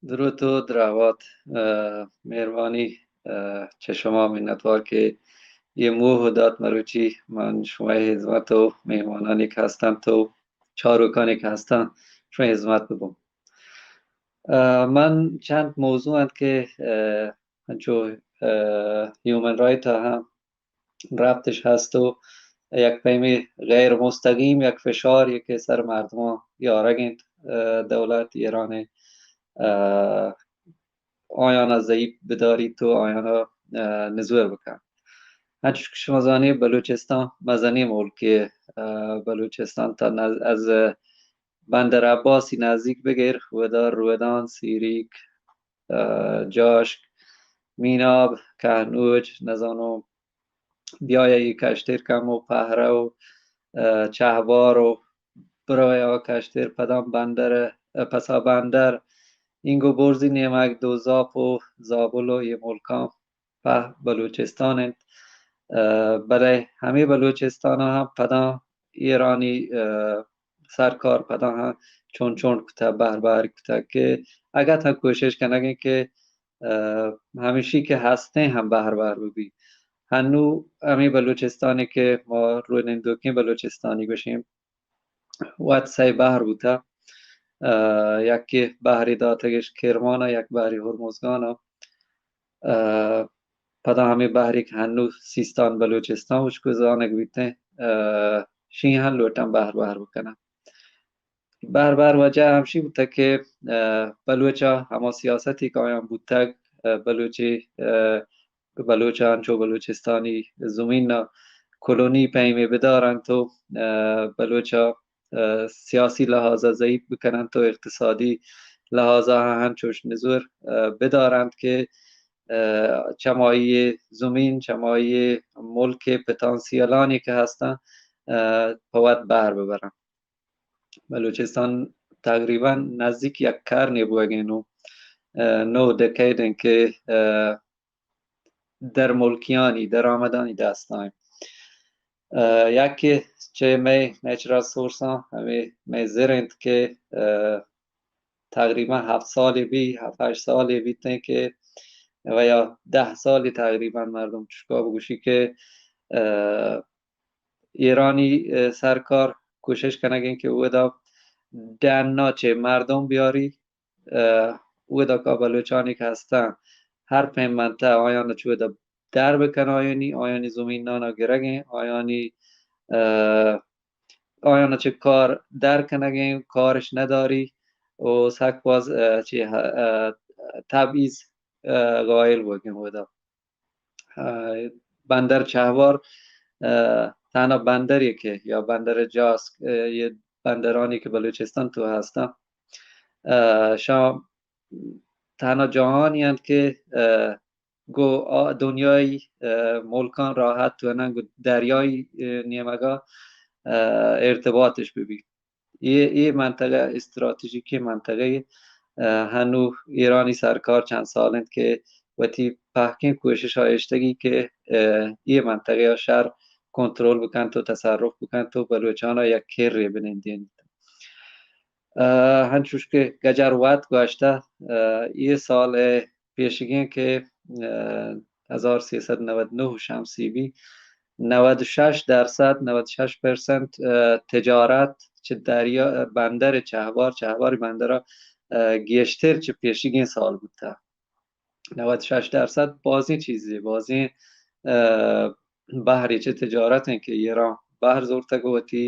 دروت و دراوات، اه، مہربانی، اه، چہ شما منتوار کہ یہ موہ دات مروچی من شمئے ہزمت و مہمانانی کہ ہستن تو چاروکانی کہ ہستن شمئے ہزمت ببوں۔ اه، من چند موضوع انت کہ، اه، انچو، اه، ہیومن رائٹ ء ہم ربطش ہست و یک پیمے غیر مستقیم یک فشار یے کہ سر مردمان یارگ انت، اه، دولت ایران، اه، آیانا ضعیف بداریت و آیانا، اه، نزور بکن۔ انچوش کہ شما زانی بلوچستان مزنی ملکے، اه، بلوچستان تا نز-، از بندر عباسی نزدیک بگیر، ودا رودان، سیریک، اه، جاشک، میناب، کہنوج، نزانو بیایہ ای کشتیر کم و پہرہ و، اه، چہبار و برایہ کشتیر پدام بندر، اه، پسا بندر، اینگو برزی نیمگ دوزاپ و زابل و یہ ملکان پہ بلوچستان انت۔ اه، بلے ہمے بلوچستان ء ہم پداں ایرانی، اه، سرکار پداں ہم چون چون کتہ، بہر بہر کتہ کہ اگاں تاں کوشش کنگ انت کہ، اه، ہمیشی کہ ہستیں ہم بہر بہر ببی۔ ہنو ہمے بلوچستانی کہ ما رو نندوکیں بلوچستانی گوشیں، وت سئے بہر بوتہ۔ اه، یکے بہرے داتگش کرمان ء، یک بہرے ہرمزگان ء۔ اه، پدا ہمے بہرے کہ ہنو سیستان بلوچستان اوشکو زانگ بیتیں، اه، شی ہم لوٹاں بہر بہر بکناں۔ بہر بہر وجہ ہمشی بوتہ کہ، اه، بلوچا ہما سیاستی کہ آیاں بوتگ، اه، بلوچی، اه، بلوچاں چو بلوچستانی زمین ء کلونی پیمے بدارنت و، اه، بلوچا، اه، سیاسی لحاظ ء ضعیف بکننت و اقتصادی لحاظ ء ہم چوش نزور، اه، بدارنت کہ، اه، چمائی زمین، چمائی ملک پتانسیلانی کہ ہستن، اه، پہ وت بہر ببرن۔ بلوچستان تقریباً نزدیک یک کرنے بوگیں نو، اه، نو دکیڈیں کہ، اه، در ملکیانی درآمدانی دستاں۔ اه، یکے چہ مئے نیچرل سورساں ہمے مئے زر انت کہ، اه، تقریباً ہفت سالے بی، ہفت ہشت سالے بیتیں کہ و یا دہ سالے تقریباً مردم چشکا بگوشی کہ، اه، ایرانی، اه، سرکار کوشش کنگیں کہ اودا ڈنا چہ مردم بیاری، اه، اودا کا بلوچانی کہ ہستن ہر پیم منطقہ آیان چہ اودا در بکن، آیانی، آیانی زمینانا گرگیں، آیانی، اه، آیانا چہ کار در کنگیں، کارش نداری و سک باز، اه، چہ، اه، تبعیض، اه، قائل بوگیں اودا۔ اه، بندر چہوار، اه، تنها بندری کہ یا بندر جاسک، اه، یہ بندرانی کہ بلوچستان تو ہستن، اه، شاں تنها جاہانی انت کہ، اه، گو آ-، دنیای، اه، ملکان راحت توانن گو دریای، اه، نیمگا، اه، ارتباطش ببی۔ اے، اے منطقہ استراتژیکی منطقہ، اه، ہنو ایرانی سرکار چند سال انت کہ وتی پہکیں کوشش ء اشتگی کہ، اه، اے منطقہ ء شر کنترل بکنت و تصرف بکنت و بلوچان ء یک کرے بنندینت۔ اه، ہنچوش کہ گجر وت گوشتہ، اه، اے سال ء پیشگیں کہ، اه، ہزار سیصد نود نو شمسی بی، نود شش درصد، نود شش پرسنٹ، اه، تجارت چہ دریا، بندر چہوار، چہوار بندر، اه، گیشتر چہ پیشگیں سال بوتہ۔ نود شش درصد بازیں چیزے، بازیں، اه، بہرے چہ تجارت انت کہ ایران بہر زورتگ و وتی،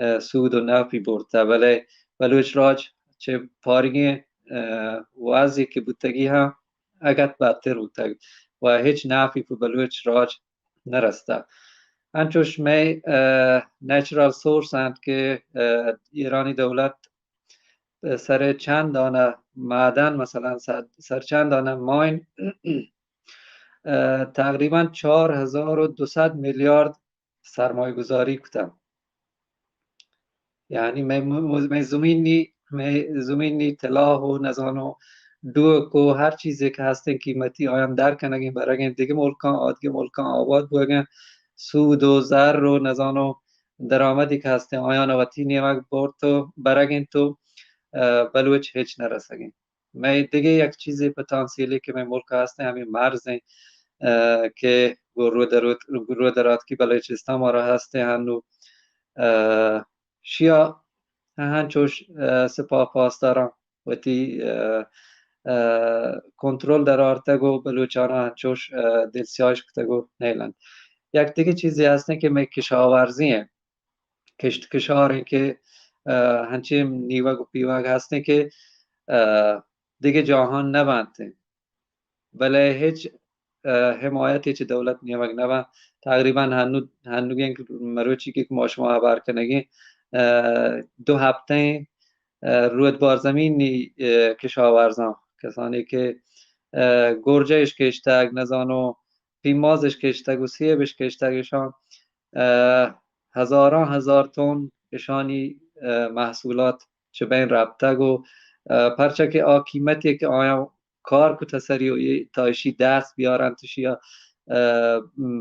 اه، سود و نفعی برتہ، بلے بلوچ راج چہ پارگیں، اه، وضعی کہ بوتگی ہم اگت بدتر بوتگ و ہچ نفعی پہ بلوچ راج نرستہ۔ انچوش مئے، اه، نیچرل سورس انت کہ، اه، ایرانی دولت سر چند دانہ معدن، مثلاً سر، سر چند دانہ مائن، اه، تقریباً چار ہزار و دو صد میلیارد سرمایہ گذاری کتہ۔ یعنی مئے م-، مئے زمینی، مئے زمینی طلا و نزانو ڈوک و ہر چیزے کہ ہستیں قیمتی آیان در کنگیں برگیں دگہ ملکاں، آدگہ ملکاں آباد بوگیں، سود و زر و نزانو درآمدی کہ ہستیں، آیان وتی نیمگ برت و برگ انت و، اه، بلوچ ہچ نہ رسگ انت۔ مئے دگہ یک چیزے پتانسیلے کہ مئے ملک ء ہستیں، ہمے مرز انت، اه، کہ گوں رودرات-، رودراتکی بلوچستان مارا ہستیں ہنو، اه، شیا ہنچوش، اه، سپاہ پاسداراں وتی، اه، اه، کنترل در آرتگ و بلوچانا ہنچوش، اه، دلسیاہش کتگ و نیلنت۔ یک دگہ چیزے ہستیں کہ مئے کشاورزی انت، کشت کشار انت کہ، اه، ہنچیں نیوگ و پیوگ ہستیں کہ، اه، دگہ جاہاں نہ بنت انت، بلے ہچ، اه، حمایتے چہ دولت نیمگ نہ بنت۔ تقریباً ہنو-، ہنوگیں مروچی کہ ما شما ہبر کنگیں، اه، دو ہپتیں، اه، رودبار زمینی، اه، کشاورزاں، کسانی کہ، اه، گرجہ اش کشتگ، نزانو پیماز اش کشتگ و سیب اش کشتگ، اشاں، اه، ہزاراں ہزار تن اشانی، اه، محصولات چہ بین رپتگ و، اه، پرچا کہ آ قیمتے کہ آیاں کار کتہ سری و اے تا اشی دست بیارنت، اشیا، اه،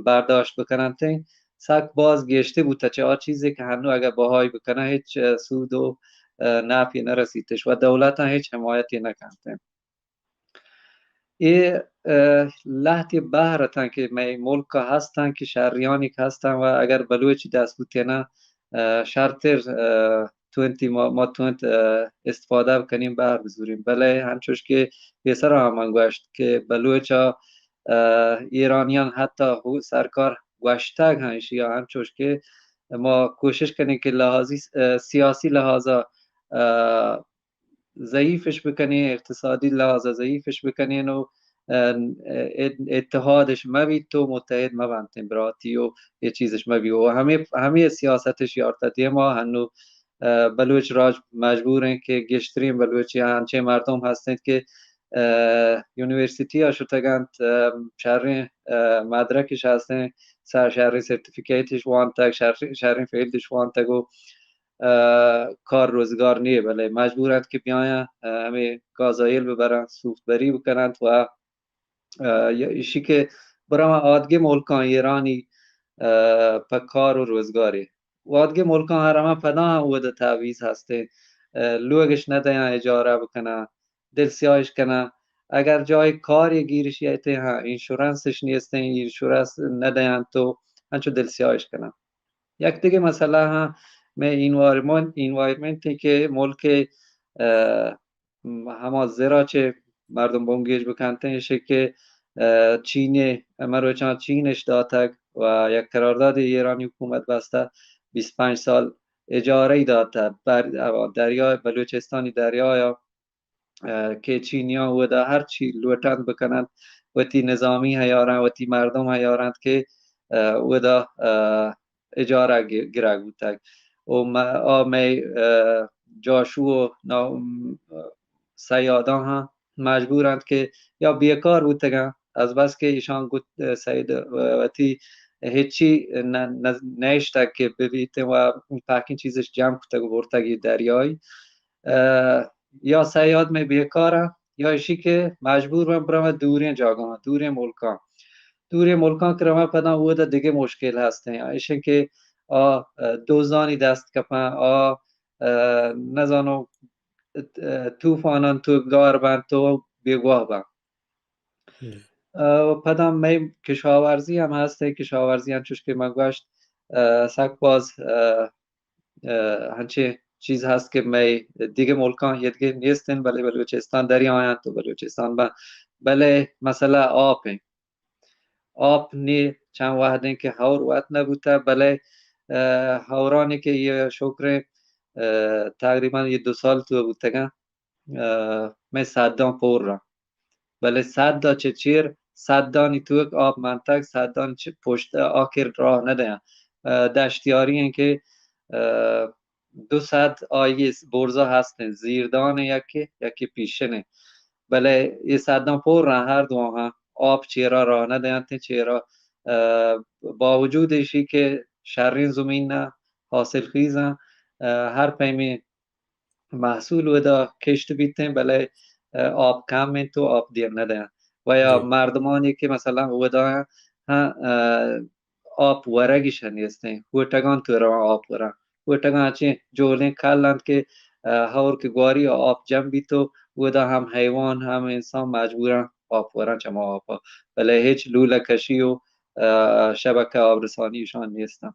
برداشت بکننت، سک باز گیشتر بوتہ چہ آ چیزے کہ ہنو اگہ بہائی بکنہ ہچ، اه، سود و، اه، نفعی نرسیتش و دولتاں ہچ حمایتے نکنت۔ اے، اه، لہتے بہر اتاں کہ مئے ملک ء ہستاں کہ شریانی کہ ہستاں و اگر بلوچی دست بوتیناں، اه، شرتر، اه، تونتی ما، ما تونت، اه، استفادہ بکنیں، بہر بزوریں۔ بلے ہنچوش کہ پیسرا ہم من گوشت کہ بلوچ ء، اه، ایرانیان حتی ہو-، سرکار گوشتگ ہم ایشی ء ہنچوش کہ ما کوشش کنیں کہ لحاظی، اه، سیاسی لحاظا، اه، ضعیفش بکنیں، اقتصادی لحاظا ضعیفش بکنیں و، اه، ات-، اتحادش مبیت و متحد مبنتیں براتی و اے چیزش مبی و ہمے، ہمے سیاستش یارتہ دیما ہنو، اه، بلوچ راج مجبور انت کہ گیشترین بلوچی انچیں مردم ہستنت کہ، اه، یونیورسٹی ء شتگ انت، اه، شریں، اه، مدرکش ہستیں، سر-، شریں سرٹیفکیٹش وانتگ، شر-، شریں فیلڈش وانتگ و، اه، کار روزگار نیه، بلے مجبور انت کہ بیایاں، اه، ہمے گازوئیل ببراں، سوخت بری بکننت و، اه، یا ایشی کہ برواں آدگہ ملکاں ایرانی، اه، پہ کار و روزگارے۔ و آدگہ ملکاں ہر ہما پدا ہم اودا تعویذ ہستیں، اه، لوگش ندیاں اجارہ بکناں، دلسیاہش کناں۔ اگر جاہے کارے گیرش یئیتیں، ہاں، انشورنسش نیستیں، انشورنس ندیاں تو انچو دلسیاہش کناں۔ یک دگہ مسئلہ ہاں مئے انوائرمنٹ، انوائرمنٹ کہ ملک، اه، ہما زرا چہ مردم بنگیج بکنتیں، ایشی کہ، اه، چین ء، مروچاں چین اش داتگ و یک قرارداد ایرانی حکومت بستہ بیست پنج سال اجارہ ای داتہ بر-، دریا، بلوچستانی دریایا، اه، کہ چینیاں اودا ہر چی لوٹنت بکننت، وتی نظامی ہیاراں، وتی مردم ہیارنت کہ، اه، اودا، اه، اجارہ گ-، گرگ بوتگ۔ و م-، آ مئے، اه، جاشو و نا-، سیاداں ہاں مجبور انت کہ یا بیکار بوتگاں، از بس کہ ایشان گوت، اه، سید، اه، وتی ہچی نہ، نہ، نیشتگ کہ ببیتیں و پہکیں چیزش جمع کتگ و برتگ ای دریائی۔ اه، یا سیاد مئے بیکار انت، یا ایشی کہ مجبور بنت برنت دوریں جاگہاں، دوریں ملکاں۔ دوریں ملکاں کہ رونت پدا اودا دگہ مشکل ہستیں۔ ایشیں کہ آ، اه، دوزانی دست کپنت، آ، اه، نزانو، اه، طوفانان تو گار بنت تو بیگواہ بنت۔ اه، و پدا مئے کشاورزی ہم ہست، کشاورزی انچوش کہ من گوشت، اه، سک باز، اه، اه، ہنچیں چیز ہست کہ مئے دگہ ملکاں یدگہ نیستن، بلے بلوچستان دریایاں تو بلوچستان بنت۔ بلے مسئلہ آپ انت۔ آپ نی چند وہدیں کہ ہور وت نہ بوتہ، بلے، اه، ہورانی کہ یہ شکریں، اه، تقریباً یہ دو سال تو بوتگاں، اه، مئے سداں پر رہاں۔ بلے سد ء چہ چیر، سدانی توک آپ منتگ، سدانی چہ پشت آ کرد راہ نہ دیاں۔ اه، دشتیاری انت کہ، اه، دو سد آئی برزا ہستیں، زیردان یکے، یکے پیشن انت۔ بلے اے سداں پر رہاں ہر دواہاں، آپ چیرا راہ نہ دیانتیں، چیرا، اه، باوجود ایشی کہ شریں زمین حاصل خیزاں، اه، ہر پیمیں محصول اودا کشت بیتیں، بلے، اه، آپ کم انت و آپ دیم ندیاں۔ و یا جی۔ مردمانی کہ مثلاً اودا ہاں، اه، آپ ورگی شہ نیستیں، ہوٹگان تو رواں آپ وراں۔ ہوٹگان چیں جولیں کل انت کہ، اه، ہور کہ گواری آپ جم بیت و اودا ہم حیوان ہم انسان مجبوراں آپ وراں چما آپا، بلے ہچ لولہ کشی و، اه، شبکہ آبرسانی اشان نیستن۔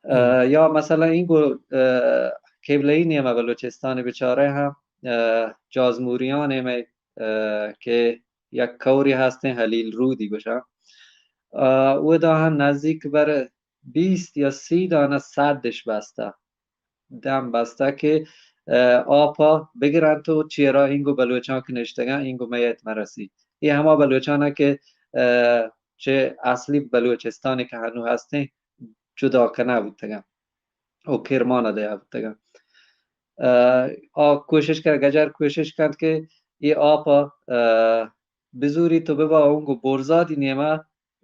اه، یا مثلاً اینگو، اه، قبلہی نیمہ بلوچستان بچارے ہم، اه، جازموریان نیمہ، اه، کہ یک کوری ہستیں حلیل رودی گوشاں۔ اه، اودا ہم نزدیک بر بیست یا سی دانہ سدش بستہ، دم بستہ کہ، اه، آپا بگرنت و چیرا اینگو بلوچان کہ نشتگاں، اینگو میت مرسی۔ یہ ہما بلوچانہ کہ، اه، چہ اصلی بلوچستانی کہ ہنو ہستیں، جدا کنہ بوتگاں و کرمانہ دیا بوتگاں۔ اه، آ کوشش کر، گجر کوشش کنت کہ یہ آپا، اه، بزوری تو ببا اونگو برزادی نیمہ،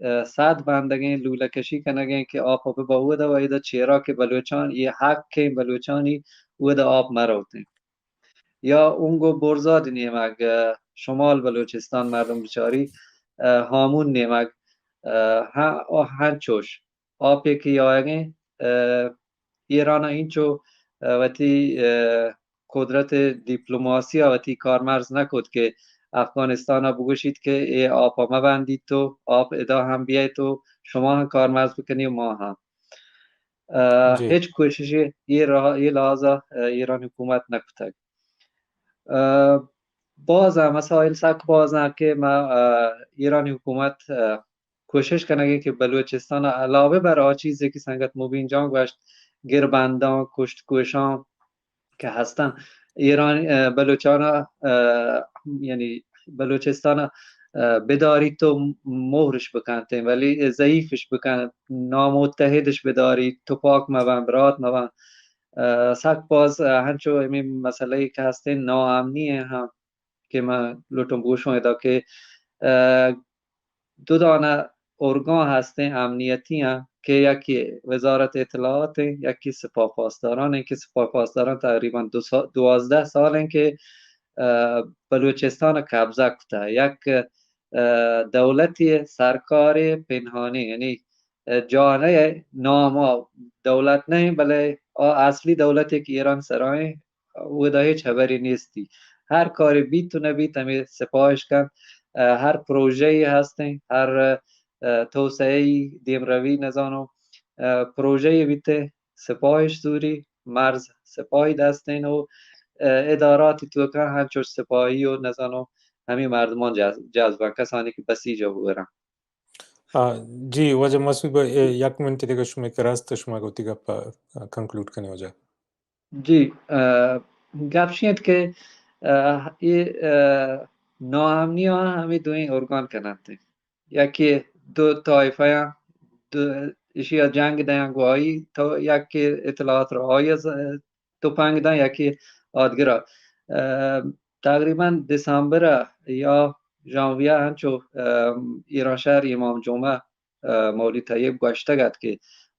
اه، سد بندگیں، لولہ کشی کنگیں کہ آپ ببا اودا و ایدا چیرا کہ بلوچان، یہ حق کہ بلوچانی اودا آپ مروتیں۔ یا اونگو برزاد نیمگ، اه، شمال بلوچستان مردم بچاری، اه، ہامون نیمگ، اه، ہن-، ہنچوش آپے کہ آیگیں، اه، ایران اینچو، اه، وتی، اه، قدرت دیپلماسی ء وتی کارمرز نہ کت کہ افغانستان ء بگوشیت کہ اے آپ ء مہ بندیت و آپ ادا ہم بیایت و شما ہم کارمرز بکنی و ما ہم۔ اه، جی۔ ہچ کوششے یہ راہ، یہ لحاظ ء، اه، ایران حکومت نہ کتگ۔ اه، باز ء مسائل سک باز ء کہ ما، اه، ایرانی حکومت، اه، کوشش کنگیں کہ بلوچستان ء علاوہ بر آ چیزے کہ سنگت مبین جان گوشت، گربنداں، کشت کوشاں کہ ہستن، ایران، اه، بلوچان ء، اه، یعنی بلوچستان ء، اه، بداریت و مہرش بکنت، ولی ضعیفش بکنت، نامتحدش بداریت، تپاک مبن، برات مبن۔ اه، سک باز، اه، ہنچو ہمے مسئلہ کہ ہستیں ناامنی ہیں ہم کہ من لوٹوں بگوشوں ادا کہ، اه، دو دانہ ارگان ہستیں امنیتی ہیں کہ یکی وزارت اطلاعات ہیں، یکی سپاہ پاسداران ہیں کہ سپاہ پاسداران تقریباً دو سا-، دوازدہ سال ہیں کہ، اه، بلوچستان قبضہ کتا۔ یک، اه، دولتی سرکار پنہانی، یعنی، اه، جانے نام دولت نہیں، بلے آ اصلی دولت کہ ایران سرائیں، اودا ہچ خبری نیستی۔ ہر کاری بیت و نبیت ہمے سپاہش کنت۔ اه، ہر پروژہ ای ہستیں، ہر، اه، توسعہ ای، دیمروی نزانو، اه، پروژہ ای بیتے، سپاہش زوری، مرز سپاہی دستین و، اه، اداراتی توکا ہنچوش سپاہی و نزانو ہمے مردمان جذ-، جذبن، کسانی کہ بسیج بگرن۔ آ، جی، واجہ مسعود بھائی، اے، یک منٹ دگہ شمئے کرا است، شما وتی گپ ء کنکلوڈ کنیں واجہ۔ جی، ء، گپ شی انت کہ، ء، اے، ء، ناامنی ء ہمے دوئیں ارگان کننت۔ یکے دو طائفہ آں، دو، ایشی ء جنگ دیاں گوں آئی، تو یکے اطلاعات را آئی ء ز-، تپنگ داں، یکے آدگرا۔ ء، تقریباً دسامبر ء یا ژانویہ ء انچو، ء، ایرانشہر امام جمعہ، ء، مولوی طیب گوشتگ ات کہ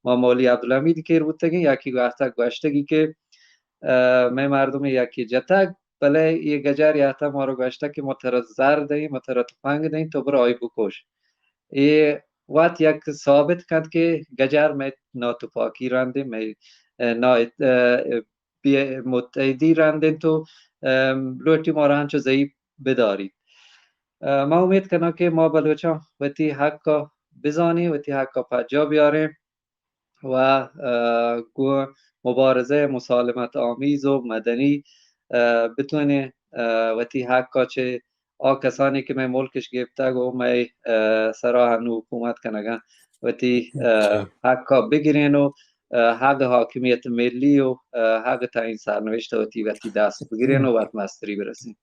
ما مولوی عبدالحمید کیر بوتگیں، یکی گوشتگ، گوشتگی کہ، ء، مئے مردم یکی جتگ، بلے یہ گجر یاتا مارا گوشتگ کہ ما ترا زر دئیں، ما ترا تپنگ دئیں، تو برو آئی بکش۔ یہ وت یک ثابت کنت کہ گجر مئے ناتپاکی رندیں، مئے، ء، نا، ء، بے متحدی رند انت و، ام، لوٹی مارا ہنچو ضعیف بداریت۔ ء، ما امید کناں کہ ما بلوچاں وتی حق ء بزانیں، وتی حق ء پجا بیاریں و، ء، گوں مبارزہ مسالمت آمیز و مدنی، ء، بتوانیں، ء، وتی حق ء چہ آ کسانی کہ مئے ملکش گپتگ و مئے، ء، سرا ہنو حکومت کنگاں، وتی، ء، جی۔ حقا بگرین و، ء، حق حاکمیت ملی و، ء، حق تعیین سرنوشت وتی، وتی دست بگرین و وت مستری برسین۔